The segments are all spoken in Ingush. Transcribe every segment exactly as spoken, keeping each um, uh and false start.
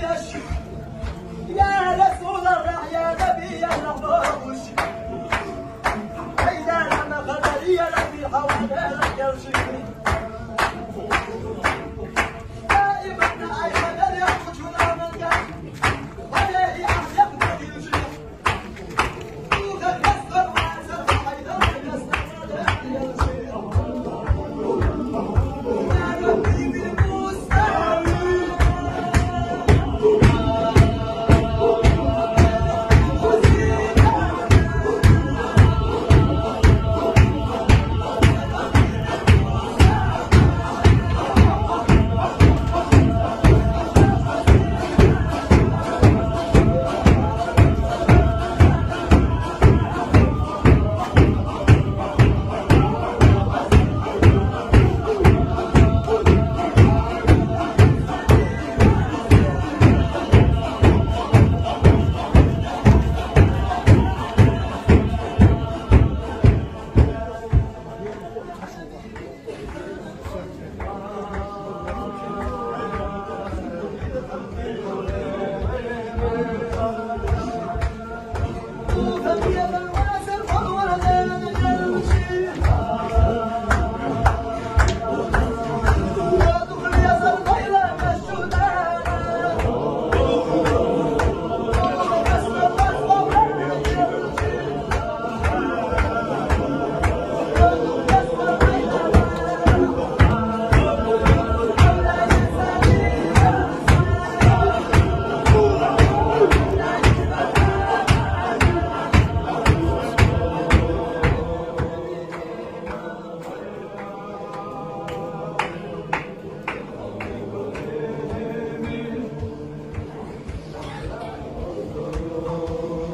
يا رسول الله، يا نبي الله، أين لما خبري يا ربي، حوالي لك يا رسول. دائمًا أيمن اليوم جنان القلب، عليه أن يقتدي الجنان.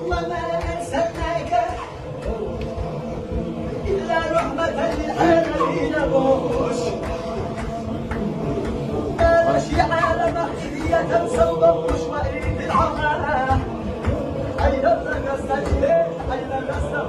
وما أرسلناك إلا رحمة للعالمين. يا شيعة لما إذ يتمسوا بوش وإيد العمالة. أين الرقصة؟ أين الرقصة؟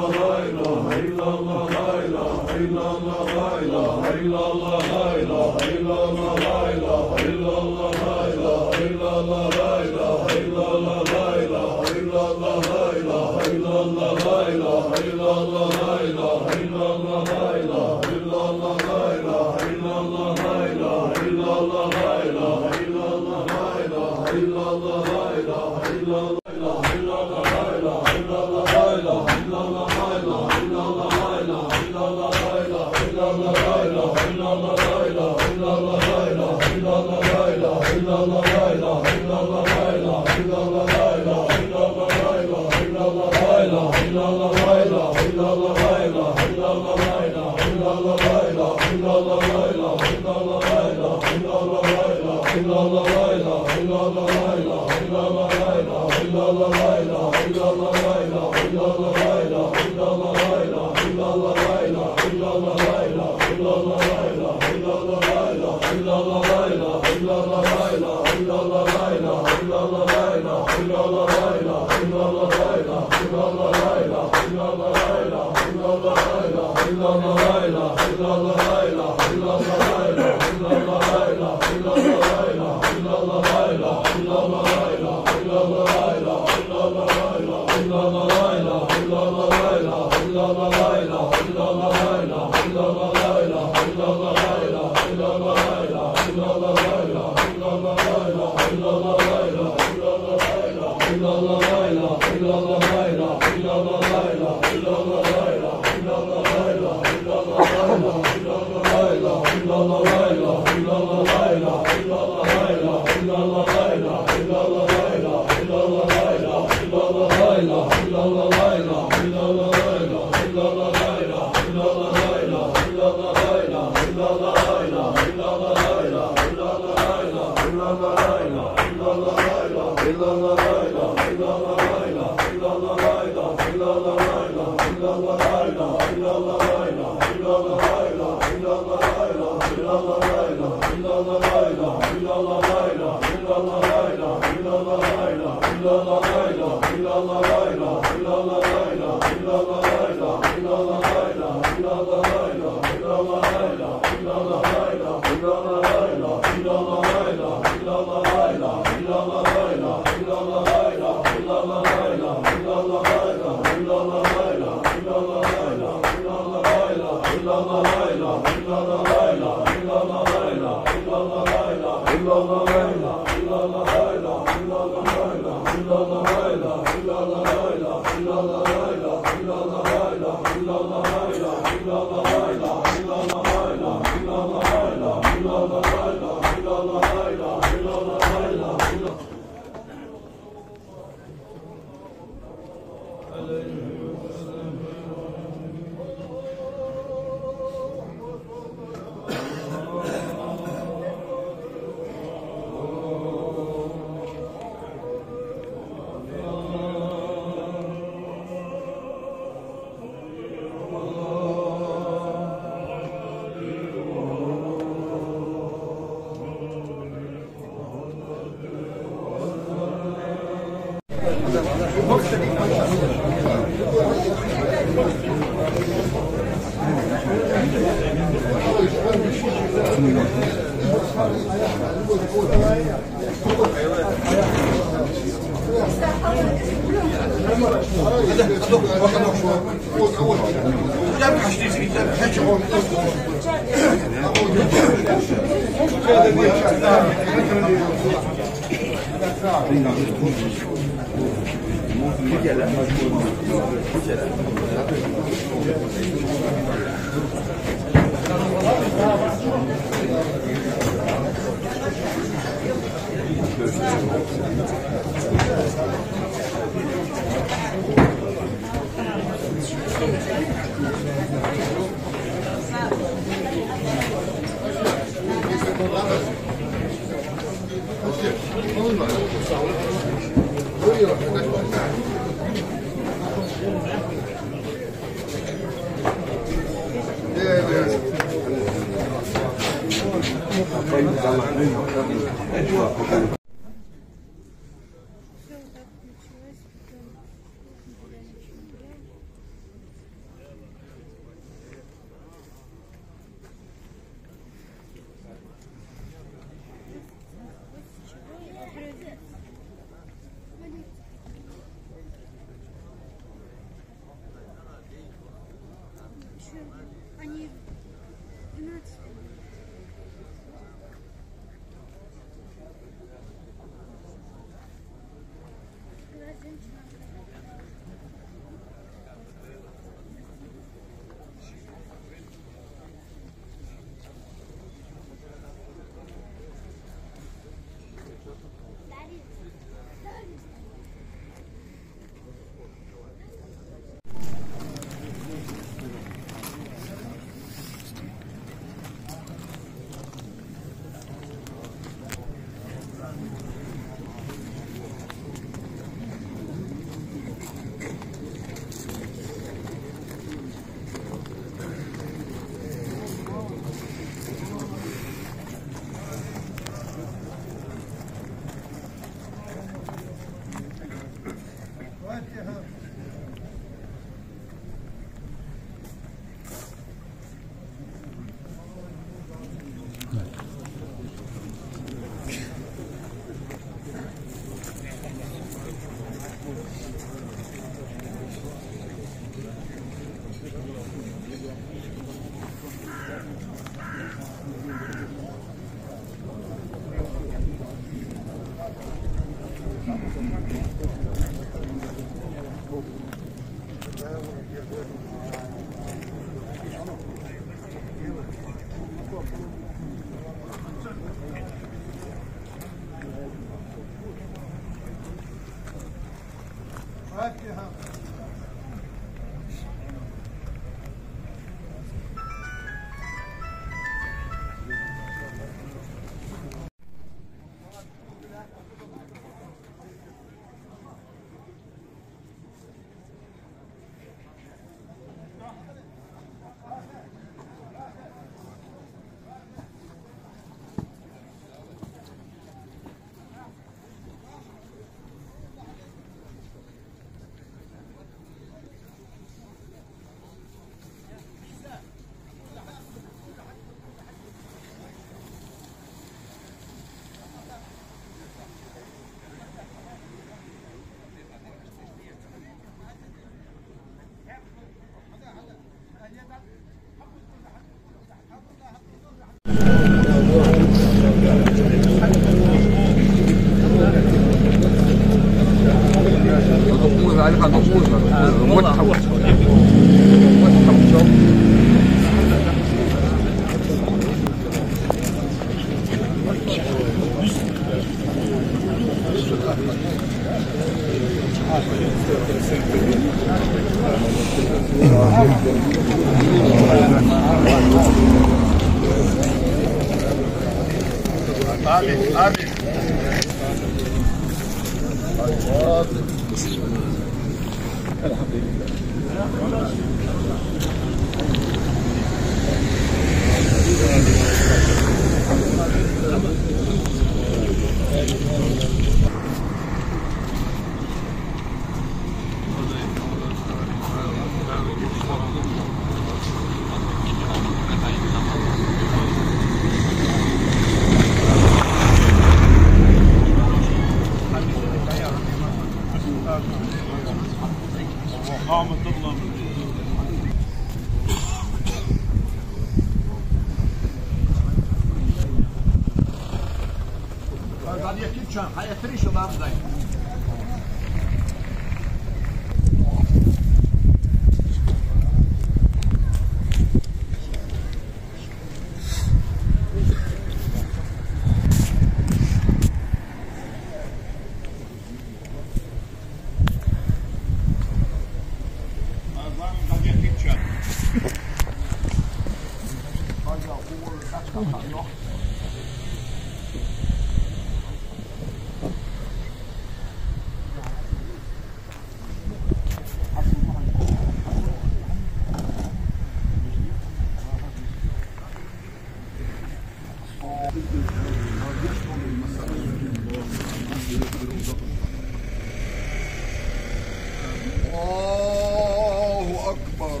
الله أكبر.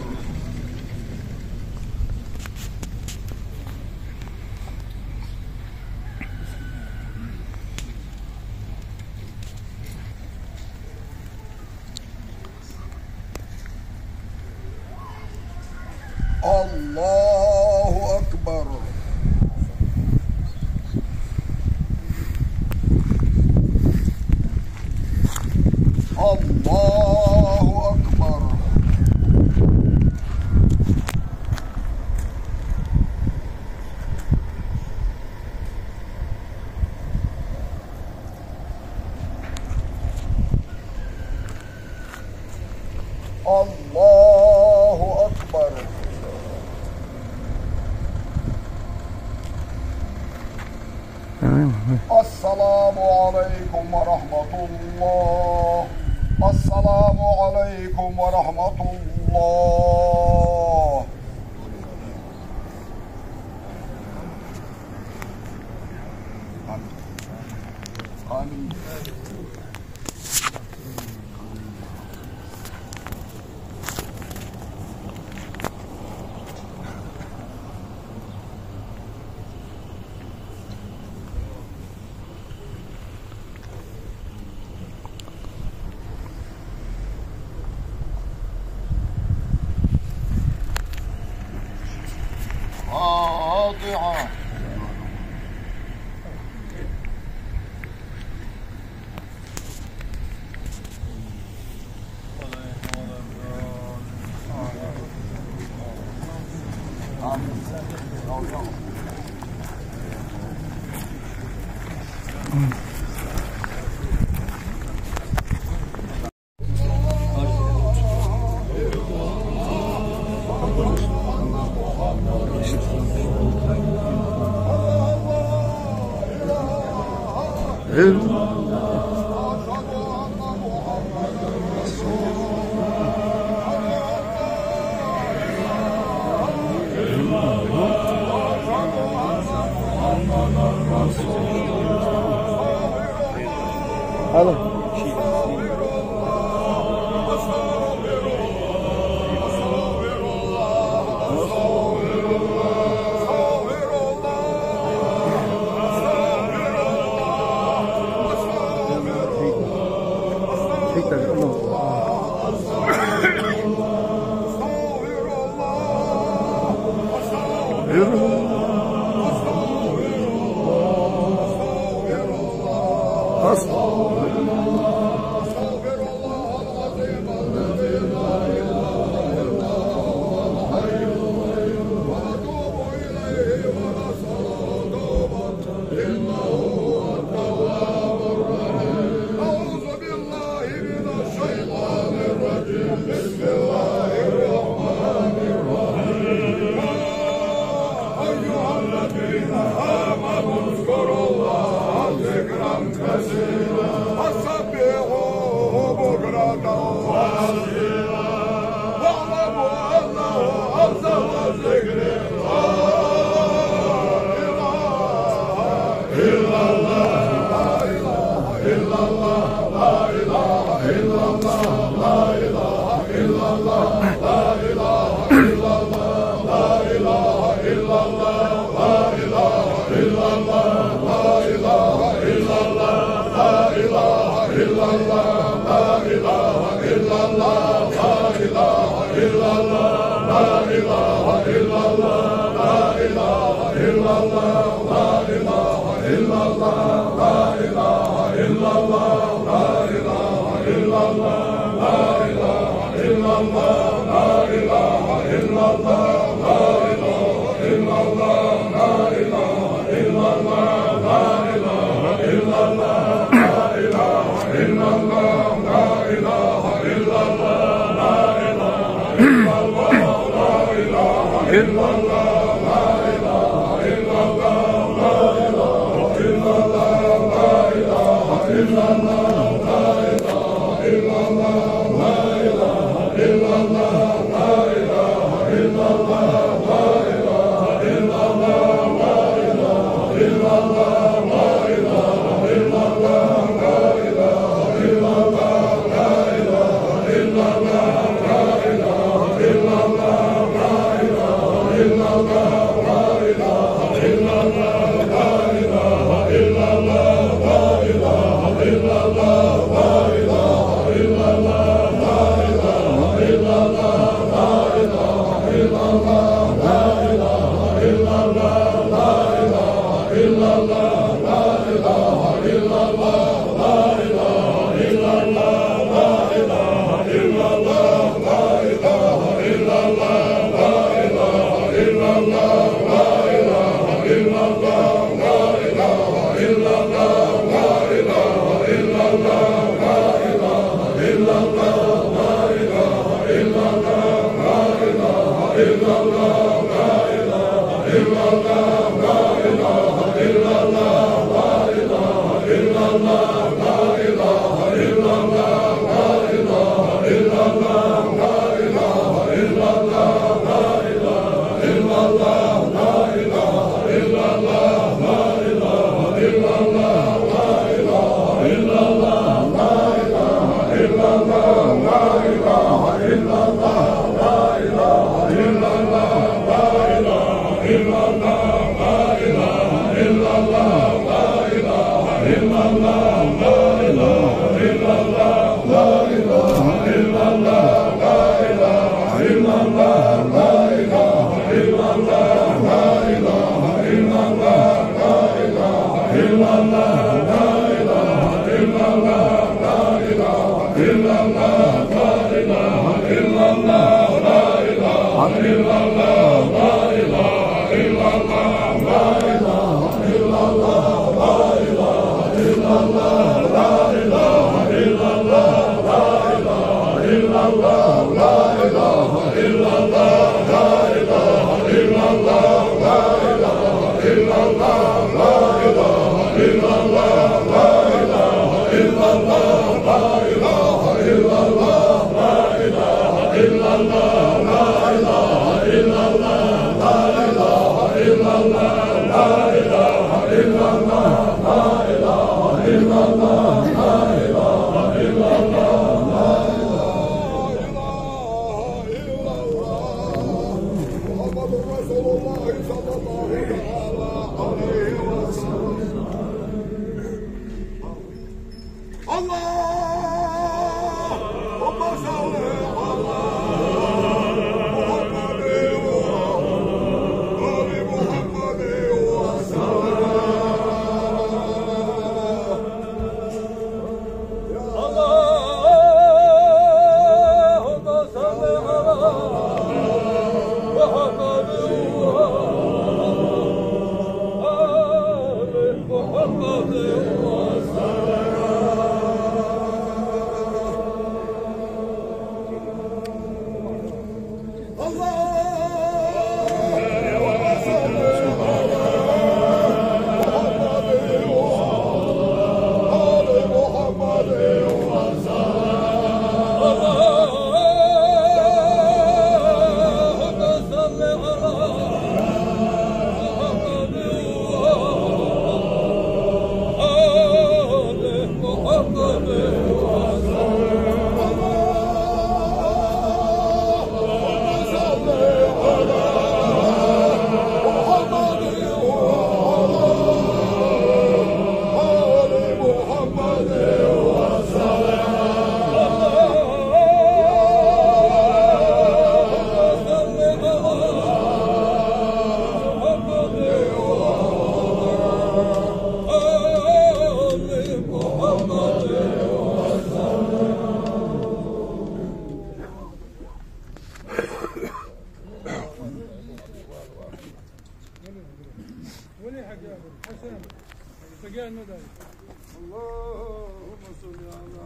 الله أكبر. الله أكبر. الله أكبر. السلام عليكم ورحمة الله. السلام عليكم ورحمة الله. آمين. خاضعة. هلا. أعوذ بالله من الشيطان الرجيم. بسم الله الرحمن الرحيم. يا أيها الذين آمنوا اذكروا الله ذكرا كثيرا وسبحوه بكرة وأصيلا. واعلموا أنه أفضل الذكر لا إله إلا الله. لا إله إلا الله. لا إله إلا الله. لا إله إلا الله. لا إله إلا الله. لا إله إلا الله. لا إله إلا الله. لا إله إلا الله. لا إله إلا الله. لا إله إلا الله. لا إله إلا الله. لا إله إلا الله. لا إله إلا الله. لا إله إلا الله. لا إله إلا الله. لا إله اللهم صل على محمد وآل محمد وسلم. اللهم صل على محمد وآل اللهم صل على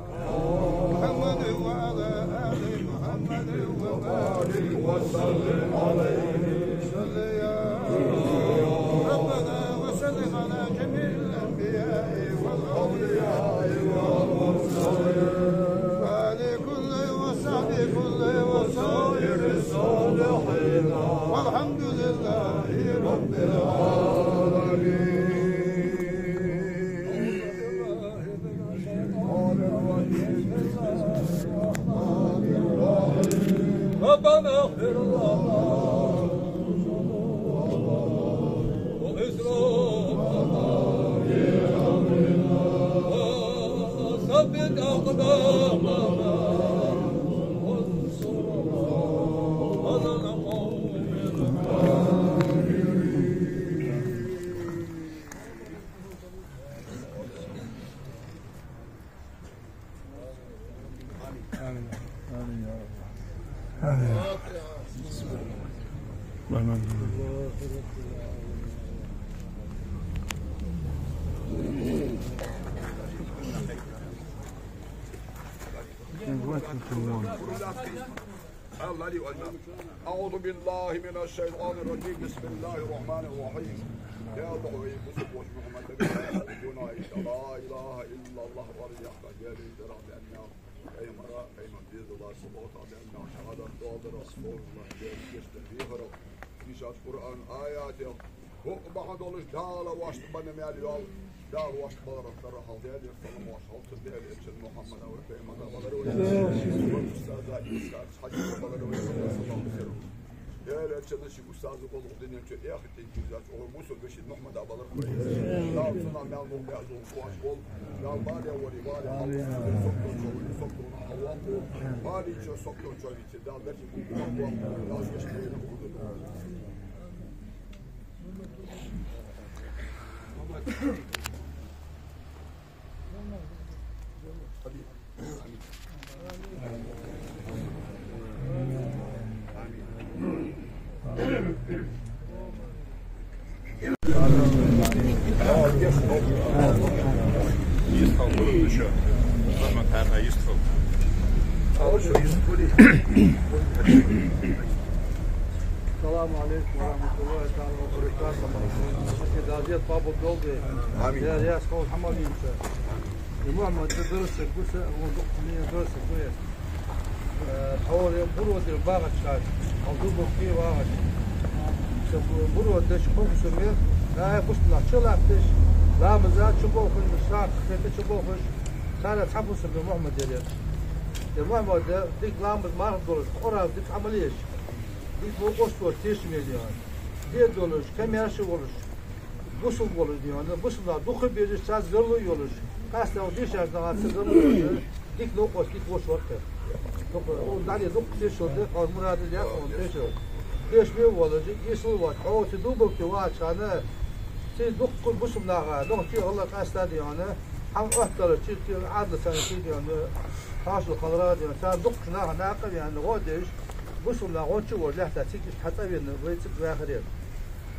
محمد وعلى آل محمد وبارك وسلم عليه. صل يا ربنا وسلم على جميع الأنبياء والأولياء والمرسلين وآل كل وصحبه كل وسائر الصالحين. والحمد لله رب العالمين. ربنا اغفر لنا وإسرافنا في أمرنا وثبت أقدامنا وانصرنا على القوم الكافرين. آمين. آمين يا رب. آمين. اللهم آمين. أعوذ بالله من الشيطان الرجيم. بسم الله الرحمن الرحيم. يا الله، يا بزرگ محمد، لا إله إلا الله، ولا يحتاج إلى إدراك لأنه أي مرة، أي من بيد الله سبحانه وتعالى، أنه شهادة دولار رسول الله، يا جشت في هرب، في شاش قرآن آياته. ХӀу бахьан долаш Дала вешта бенна мел йола, Дала вешта баларах тара хьал Даьла, салам-моаршал хилда Даьла элчан Мухьаммада ва пайхамара балар ва. Устаза Исхьакъ Хьажа балар ва, салам-моаршал. Даьла элчана ший устаза болх дунен чу эхартен кийзач, оха бусалба веший Мухьаммада балар ва. Дала цунах мел мукъ бязул коч бол, Дала бала вари, бала хьал, сокто чови, сокто хьал, бала чо сокто чови, Дала дати бу, Дала вешта. السلام عليكم ورحمة الله تعالى وبركاته. Шоашта деза, Павел долда. Амин. Я, я, схал хӀама винца. И Мухьаммад да дарсаг гуса, он дукха не дарсаг гуя. Э, тхьовра Буро дир багӀача хана, хьал дубурти вагӀаш. Са Буро деш хӀума су мер, дай бустнах чу латташ, ламаза чу бохуш, сакх хета чу бохуш, цара цхьа бусалба Мухьаммад яр. Е Мухьаммад дика ламаз марха долаш, Къуръан дика Ӏамал еш. Дика новкъостал тешаме дий хьона. Де долаш, комаьрша волаш, бусалба волаш дий хьона, бусалба наха дукха безаш, царца зарло йолаш, къаьстта дийшача наха царца зарло йолаш, дика новкъост, дика воша вар-кх ер. Дукха, о, дӀале дукха тешал де, хьо мураде лаьтта хьона тешал. Тешаме волаш, эсала воацаш, хьо ца дубурти вагӀача хана, цига дукха бусалба наха, нохчий гӀалгӀай къаьстта дий хьона, хӀама отталаш, чир-чир Ӏадала царна цига дий хьона, хьошалгӀа хиларах дий хьона, царна дукхача наха накъаваьнна гӀо деш, бусалба нах гӀонча а вар лаьтта цига иштта хьацӀавена, вай цига ваьхар ер.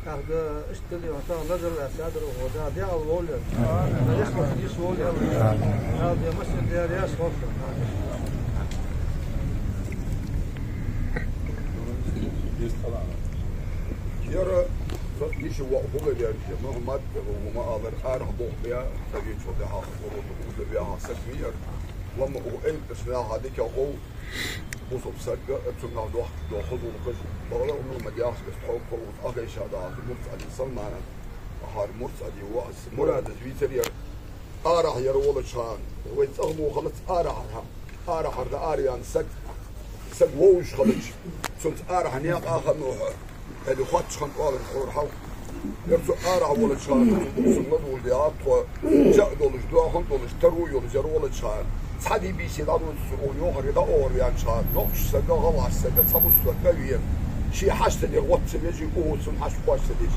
ТӀаккха иштта дий хьона, тӀаккха лазар ваьсса дар укхо, Дала дегӀал волва ер. Дала яхалца йиш волва ер. Дала дий массане дер яс хьоша. Яра, со йиш воӀ хулар ер, Мухьаммад, ма аллара, арахьа болх бе, саги чу дехьа, хӀама уза вехьа саг вий ер. Ламма у эйртас наха дика хов, бусалба саг, цунах дох, дохазулхаш, бала умма ма дяхсгас тхов, тхов, ахайша даха, Мурцали Салмана, ахьар Мурцали ва ас, Мурадас вийцар ер. Арахьа яр волча хана, вай цӀагӀа мо хилац арахьара. Арахьара да араваьнна саг, саг вовзаш хилча, цунца арахьа наькъа а хиннав хьо, хӀаьта хотташ хиннад оалар хьора хьалха. Яр цу арахьа волча хана, цун ладувгӀа дегӀа тхо, ча а долаш, доахан а долаш, таро а йолаш, яр волча хана, цхьа ди-бийса дӀадувца цу йохарга дӀаоагӀорваьннача хана, нохча саг а, гӀалгӀай саг а, цхьа бусалба саг а вена, ший хьашт ца деш, гӀоз ца веш, укхо цун хьашт кхоачаш ца деш.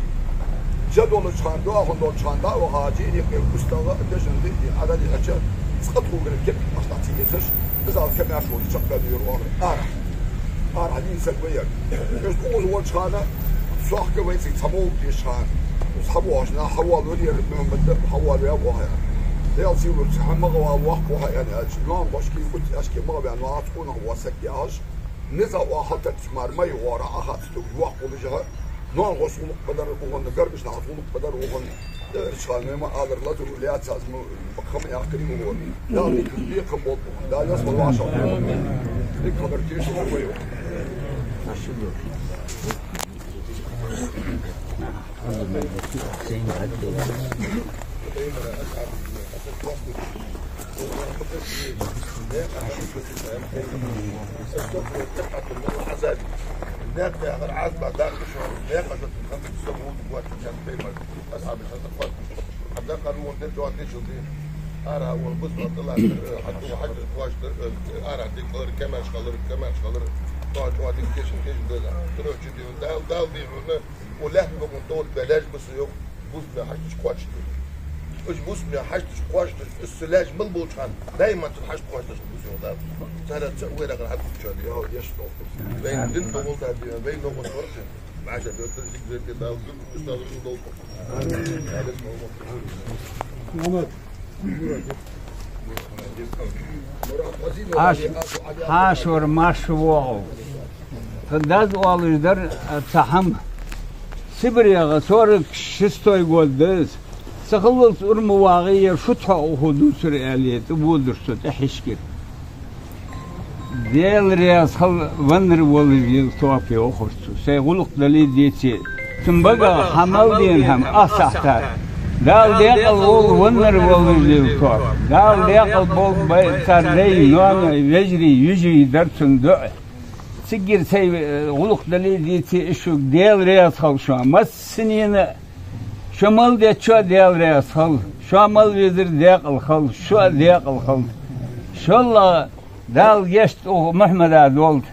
Жа долча хана, доахан долча хана дӀа а ваха, жиъни кхел устагӀа а, дешан диъни Ӏа дӀадихьача, цкъа тхогара кепиг машта ца езаш, из ал комаьрша волча чакхбаьнна яр оалар арахьа. Арахьа дийна саг вар ер. Иштта укхаза волча хана, сохка вай цига цхьа мовлат деча хана, ХьавоагӀаш нах хьавоалавар ер, Мухьаммад хьавоалаваь ва хьо. Даьла сийлахьца хьо ма гӀа вала воккха ва хьо, аьнна, аьлча, ноанахошкий, бутт аьшки ма гӀа ваьнна, вац къонах ва саг яхаш, низагӀа хьалтарча мара ма йоагӀар, Ӏохац туг воккха волаш хьо. Ноанахошца гӀулакх бадар укхун, гаргарча нахаца гӀулакх бадар укхун. Эрча хана ма аллара лазар лаьца аз ма, хӀама яхкари укхун. Дала дика бекхам болба. Дала яс ма ваша. Дика хабар тешал ма йо. Ара вон де дон де чулди. Ара вон бус ма тӀалаттар, хьатӀа хьажа кхоачдар, ара дика хилар, кемаш хилар, кемаш хилар, то чӀоагӀа дика кешан кешан деза. Короче, дий, Дала, Дала дий хьона, укх лаьтта бокъонца тӀа белаш бус йоах, бусалба хьашташ кхоачаш. Уж бусалба хьашташ кхоачаш, уж селлаж мел болча хана, даиман цу хьашт кхоачаш бус йоах Дала. Цара ца вера гӀар хьакхуча дий. Ял, еш тоху. Вай дин тохулда дий, вай ногӀус варча. Маша, доктор, зиг зерте Дала гур, устал гур долу. Аш, хьашор марш вогӀу. Тха дас оалаш дар, а, цхьа хӀама. СибарегӀа сорок шестой год да из. Ца хиллалц ура ма вагӀий, ер шу тхьоа уху дувцар аьле, тӀа водаш со тӀехьашкара. Дела раьза хилва веннар волаш лела топ, йоахар цо. Сай гӀулакх дале а, деце а. Цун багах хьа мел дена хӀама ах сахьтара. Дала декъала волва веннар волаш лела топ. Дала декъала болба цар дай, ноаной, вежарий, йижарий, дар цунна дуӀа. Цигара сай, э, гӀулакх дале а, деце а, шуга Дела раьза хилва шоана. Массанена а шо мел дечоа Дела раьза хилва, шо мел везар декъала хилва, шо а декъала хилва. ШоллагӀа, Дала гешт укх Мухьаммада долда.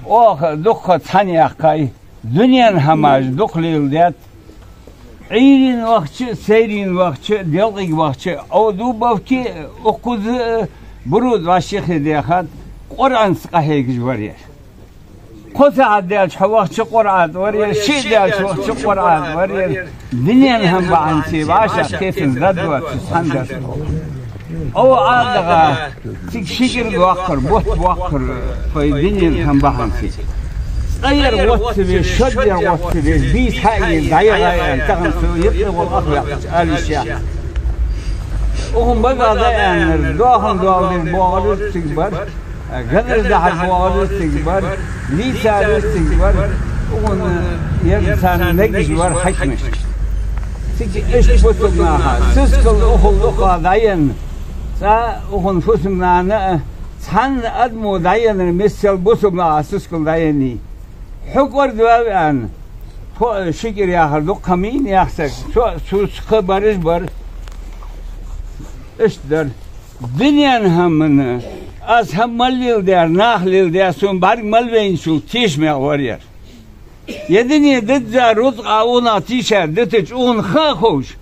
Оха дукха цхьана яьккхай, дунен хӀамаш дукха леладаьд. Ӏуйрийна вахча а, сайрийна вахча а, делкъийга вахча а, Ӏовду-бовке а, укхаза а, буро дӀа шихе дехад, Къуръанца къахьегаш вар ер. Кхо сахьат даьлча хьо вахча Къуръан тӀа вар ер, шиъ даьлча вахча Къуръан тӀа вар ер. Дунен хӀама бахьанца вӀашагӀкхетар дад доацаш цхьана дар. Ӏо Ӏа а даха, цига ши кӀира доаккхар, бутт боаккхар, тхоай дунен хӀама бахьанца. Цкъа яр гӀоттавеш, шозза яр гӀоттавеш, бийса хьаийна дӀаяхай аьнна, тахан цу юкъе вола ах ваьккхача ала йиш яц. Укхун багах да аьннар, доахан доаладер боагӀараш цига бар. Ганараш дахьар боагӀараш цига бар, лийцараш цига бар, укхун ер царна мегаш вар хьакимаш. Цига иштта бусалба наха сискал укхул дукха дӀаенна, цкъа укхун фусам-нана а, цхьанна адамо дӀаеннар миссел бусалба наха сискал дӀаеннай. Хьо кӀордаваьв аьнна, тхо а ши кӀира яхар дукха хӀама йийна яхар саг, со а цу кхы бараш бар. Иштта дар. Дунен хӀамана, аз хӀама мел леладер, наха леладер, сона бӀарг мел вайначул тешаме вар ер. Ер дуне дизза рузкъа а укхунах тийша дитача, укхунна ха а ховш,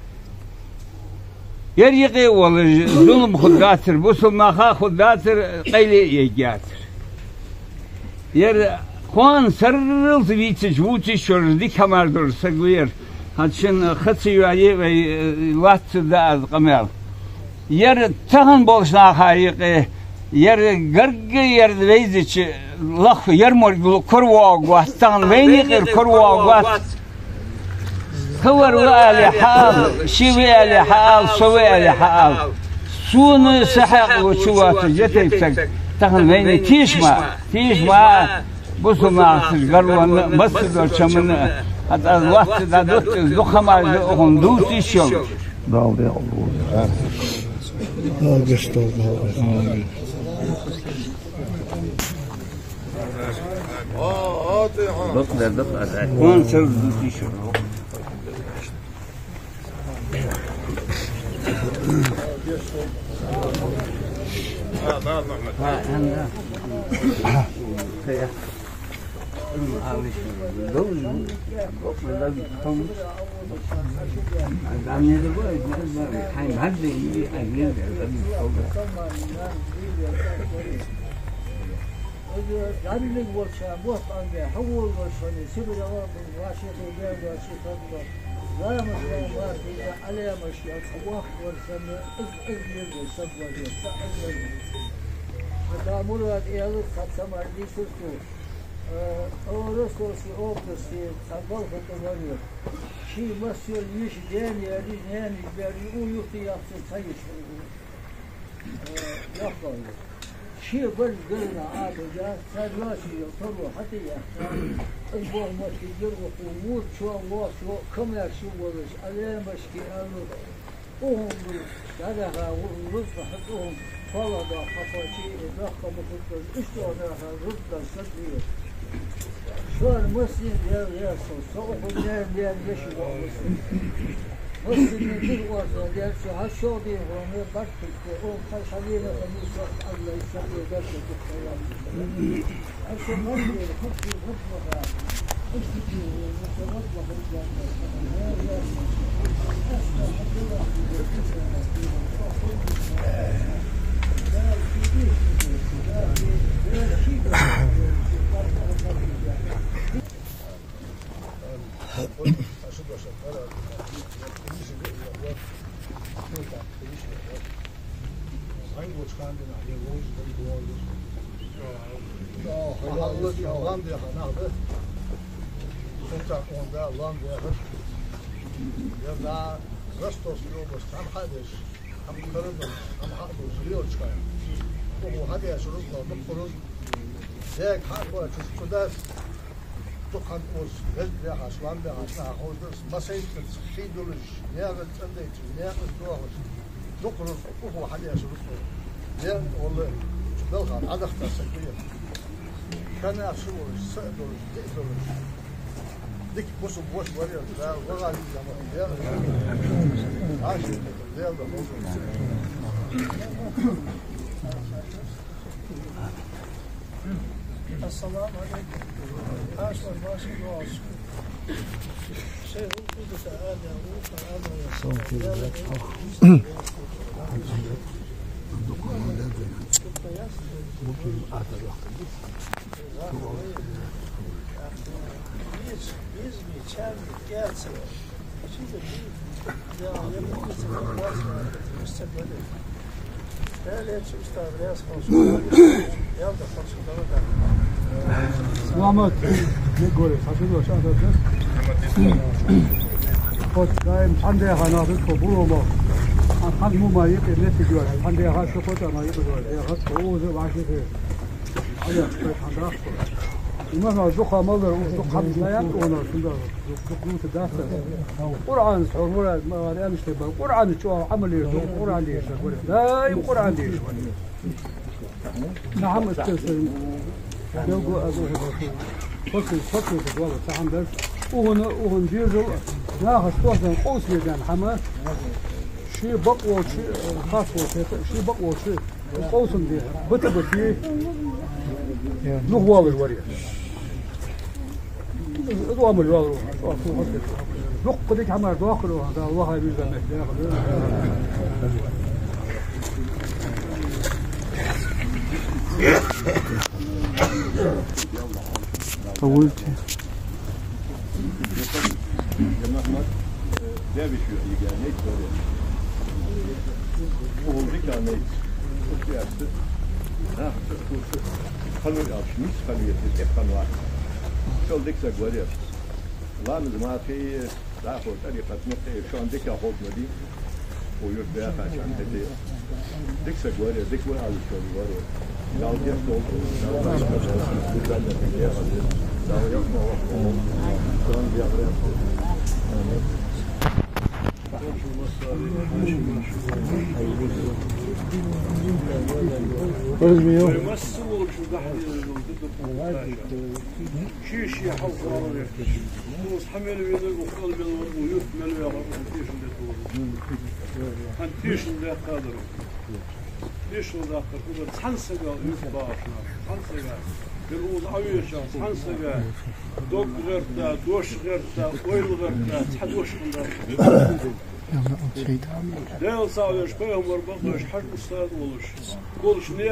ер юкъе а волаш, зулам хургдацар, бусалба наха а хургдацар, къайле а ергьяцар. Ер кхоана сарралца вийцача, вувцаш йолаш дика хӀамаш долаш саг ва ер. ХӀанз шун ха ца йоае а вай, э, лоацца да аз къамаьл. Ер тахан болча наха юкъе, ер гаргга ер вайзача лахха, ер морг кура воагӀаргвац, тахан вайна юкъера кура воагӀаргвац. Тха вар ва аьле хьаала, ше ва аьле хьаала, со ва аьле хьаала. Сона са хьаькъало чу воацаш я тайпа саг тахан вайна тешаме, тешаме, бусалба нахаца гаргара а, массадолча хӀаманна а, хӀаьта аз лоацца дӀадотташ дукха хӀамаш да укхунна дувца йиш йолаш. Дала декъала волва. Дала гешт долда. Амин. Дукха дар, дукха дар. Кхоана сарра дувца йиш йолаш. Оцу ганниг волча мотт анге, хьо воллаш шоана, Сибре ван, вӀашагӀкхетар, вӀашагӀкхетар. Ламаз ламар дийна, Ӏаламаш яц, вахт вар санна, из, из лерга саб вар яц, из лерга. Хьа да Мурад аьлар, цхьа ца мара дийцар цо. Э, Ростовски области цхьа балха тӀа вар яр. Ший масса йола йиша, даь-наьна, наьна-йиша баьр, у юхта яхцар цхьа йиша. Э, яххал. Ший бараш гаргара Ӏадал да, цар йоацаш йола таро хьатӀаяьхка, из боху моттиг яр укхо, вур чо, воаш чо, камаьрша волаш, Ӏаламашка аьлар, укхунга дӀадаха рузкъа хьа, укхунга фала да хьа фачи, и даккха ма хургдолаш, иштта даха рузкъа саби. Шоана массане а Даьла раьза хилва, со укхун наьна-наьна йиша ва массане. Массане дика орца даьр цо, хьа шо дийхьона барт хӀуьтту, укхун хьа шалена ха муса Аллай сабе барт хӀуьтту. Аса ман дер хӀуьтту хӀуьтту маха. Ростовски области хӀама хьадеш, хӀама карадеш, хӀама хьадеш лелача хана, укхо хьадеш рузкъа, дукха рузкъа, дега хьакхоачаш цу дас, дукха хӀама укхаза веза бехаш, лам бехаш, наха ховш дар, масайттаза хий долаш, наькъаза цӀендайча, наькъаза дохаш, дукха рузкъа, укхо хьадеш рузкъа. Ден, валлахӀи, цу балхара Ӏадахта саг вар. Шоана шу волаш, са а долаш, диъ а долаш. Дика бусалба воша вар ер, Дала вагӀа вийза ма вийза. Ӏаши, Дала да хоза. Ассаламу Ӏалайкум. Аш вар баши доаш. Шей хӀул кузата ада, уха ада. Сон кузата. Дукха ма дадза. Дукха яс. Дукха ада. Мухьаммад, не говори, саши дошан да. Вот, даим цхьан даьха нах дукха буро мо. Хьан му ма йикъе, не фигура. Цхьан даьха шу кхоачам ма йикъе. Даьха шу уза ваши хе. Ая, кхоачам даха. Имам дукха малар, дукха хӀама лаян, она сунда, дукха дукха даста. Къуръан, хьо мурад, ма вари амиште ба. Къуръан чу Ӏамал еш, Къуръан деш, гури. Даим Къуръан деш. Мухьаммад Хьасан, белгу азу. Фокус, фокус, вала, цхьан дар. Угун, угун дезал, нахаш тохсан къовс ведан хӀама. Ши бакъ волчи, хас волчи, ши бакъ волчи. Къовсам де, бата-бати. Нух валаш вари. Из омар валар. Дукха дика хӀамар дохкар, да, ваха вижда мехте. Повольте. Дебиш ю, йига, нейт варе. Укхул дика нейт. Укх ясты. Нах, укх ханур алш, мис ханур, тӀехьа ханур. Шол дика саг варе. Ламаз ма хие, дӀахо тӀарикъат ма хие, шоана дика хӀама ма дий. Укх юрта баьхача хана хете. Дика саг варе, дика ва ала саг варе. Дала деш долда, Дала деш долда, Дала деш долда, Дала яхма вахма, Дала деш долда. Амин. Ши-ши хьалха валар. Укхаза хьа мел венар, укхаза мел вар, укх юрта мел вагӀар, укхаза тешал де тулар. Хьан тешал де кхадар. Тешал даккхар, укхаза цхьан сага юрта багӀаш нах, цхьан сага. Бер укхаза Ӏавеча цхьан сага. Дог гӀерта, дош гӀерта, ойла гӀерта, цхьа дош хинна. Дала сагӀа веш, пайхамар бакъвеш, хьажа устаз волаш. Волаш не.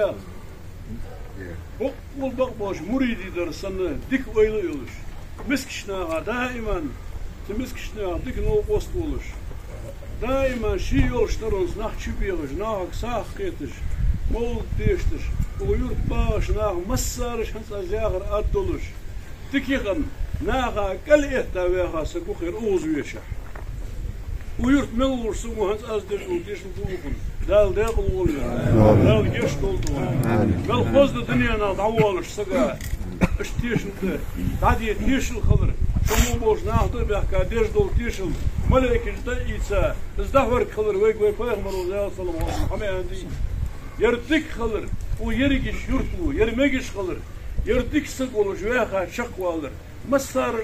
Бакъволаш, бакъболаш муридий дар санна, дика ойла йолаш. Мискача наха даиман Мискача наьха дика новкъост волаш, даим ший йолча таронца нах чубехаш, нахага сагӀа кхеташ, мовлат дешаш, укх юрта багӀача наха массане а хӀанз аз яхар аргдолаш, дика хинна, наха кӀал этта ваьха саг ва ер укхаза вешахь. Укх юрта мел волча саго хӀанз аз деш дола тешал да укхунна. Дала даькъала волва. Дала гешт долда. Мел хоза да дунен тӀа дӀавоалача сага иштта тешал да, дӀаде тешал хилар, шо мо болча наха тӀа а баьхка деш дола тешал, малейкаш дӀаийца, из дӀахьорг хилар вайга вай пайхамара, Даьла салам хилда цунна, хьамаьнди. Ер дика хилар, укх ерригача юртало, ер мегаш хилар, ер дика саг волаш ваьха чакхвалар, массане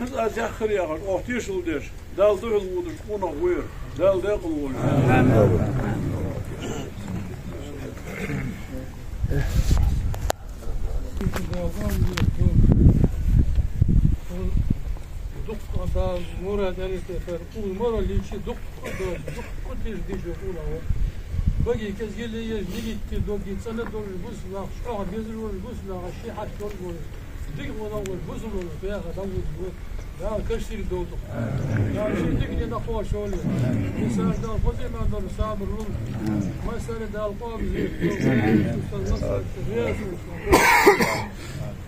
а хӀанз аз яхар яхаш, оаха тешал деш, Дала духьал водаш къонах ва ер. Дала даькъала волва. Дукха Дала мурад аьнна тӀехьара, укх мара лийча дукха доацаш, дукха тешал деш къонах ва. Баге кӀезига еш, нигат дог цӀена долаш бусалба нах, чӀоагӀа безаш болаш бусалба нах, ший хьакъ долаш болаш. Дика къонах волаш, бусалба волаш, ваьха дӀаводаш ва. Дала кашсир довту. Дала ший дикане дӀакхоачалва. Инсанаш Дала хоза иман долаш, сабар лолда. Массане а Дала къоабал дойла.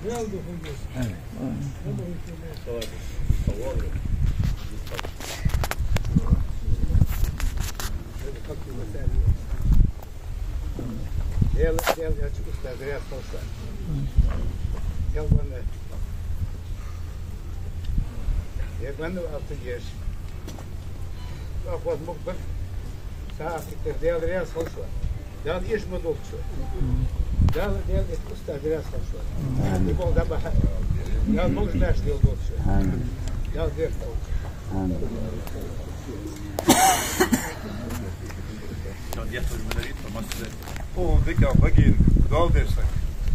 Даьла духьа. Даьла, Даьла, я чу устаз раьза хилва шоана. Даьла ванна. Даьла ванна, алтан еш. Ахват мукъ бар. Са ахиттар Даьла раьза хилва шоана. Дала эш ма долда шо. Дала, Даьла, устаз раьза хилва шоана. Амин. Даьла могаш-маьрша долда шо. Амин. Даьла дерта. Амин. О, дика баге дола дерсаг.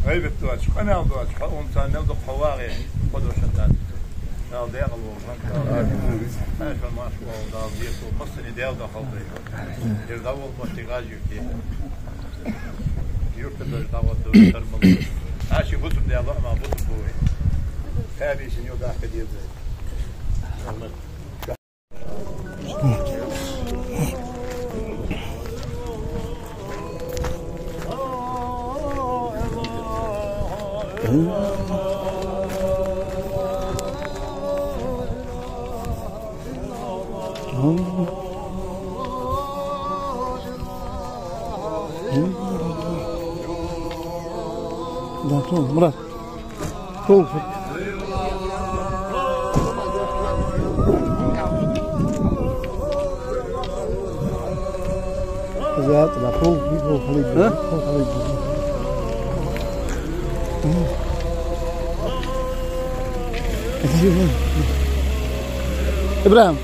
Гайбат доацаш, къамаьл доацаш, хьо ун царна мел дукха хьо вагӀе, хьо дош хьа тӀа. Дала даькъала волва. Амин. Хьаьша маша волва, Дала дерта, массане а Даьла духьа хилда. Ер дӀаволла моттиг гӀажирте. Юрта дожа дӀагӀоргда вай, тармал. Аши бусум дела, ма бусум бу вай. Хабисин йо дахка деза. Да, то, брат. Слушай. Зато на пол, пол хлеба, а? Пол хлеба. Ибрагим.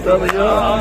Tabii ya.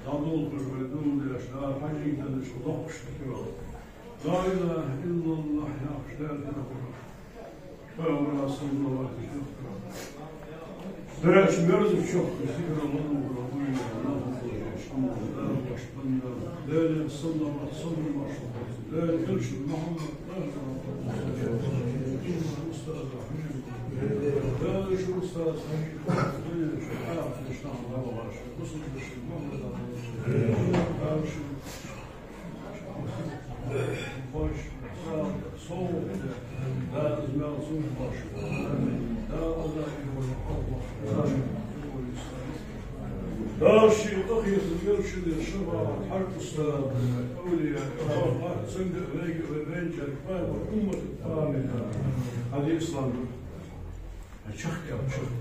ДӀадолхаш вай дулдеш, дӀа хьажийта деш локхаш хилар. لا إله إلا الله яхаш Даьла хьехар. Пайхамара саллаллахӀу Ӏалайхи ва саллам. Дараьча мерзачох сихра ладувгӀар вуйла нах хулаш, Даьла ваш банда. Даьла саллаллахӀу Ӏалайхи ва саллам. Даьла элча Мухьаммад. Даьла шо устаз Хьажи. Даьла шо устаз Хьажи. Дала ший къахетам, элчан шафаӀат, хьажа устаз, овлияъ, цунга, вайга, вай венчар, пайхамара уммата, амин. Хьажи, ислам. Чехка, чехка.